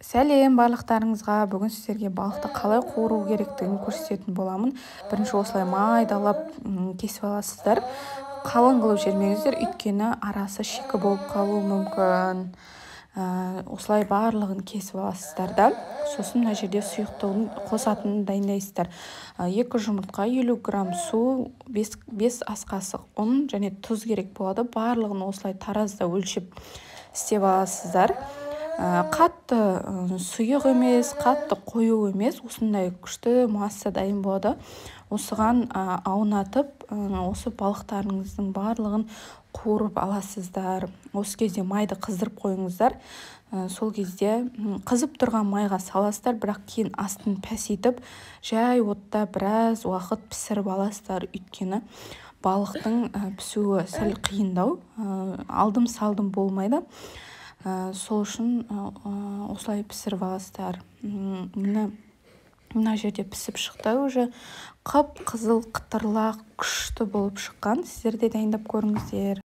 Сәлем барлықтарыңызға! Бүгін сіздерге балықты қалай қуыру керектігін көрсететін боламын. Бірінші осылай майдалап кесіп аласыздар. Қалың қылып жібермеңіздер, өйткені арасы шикі болып қалуы мүмкін. Осылай барлығын кесіп аласыздар да, сосын мына жерде сұйықтығын қосатынын дайындайсыздар. 2 жұмыртқа, 50 грамм су, 5 ас қасық ұн және тұз керек болады. Барлығын осылай таразда өлшеп істеп аласыздар. Қатты сұйық емес, қатты қою емес, осындай күшті масса дайын болады. Осыған аунатып, осы балықтарыңыздың барлығын қуырып аласыздар. Осы кезде майды қыздырып қойыңыздар. Сол кезде қызып тұрған майға саласыздар, бірақ кейін астын пәсейтіп, жай отта біраз уақыт пісіріп аласыздар. Өйткені балықтың пісуі сәл қиындау, алдым-салдым болмайды. Сол үшін осылай пісіріп аласыздар. Мына жерде пісіп шықты уже, қып-қызыл қытырлақ күшті болып шыққан. Сіздер де дайындап көріңіздер.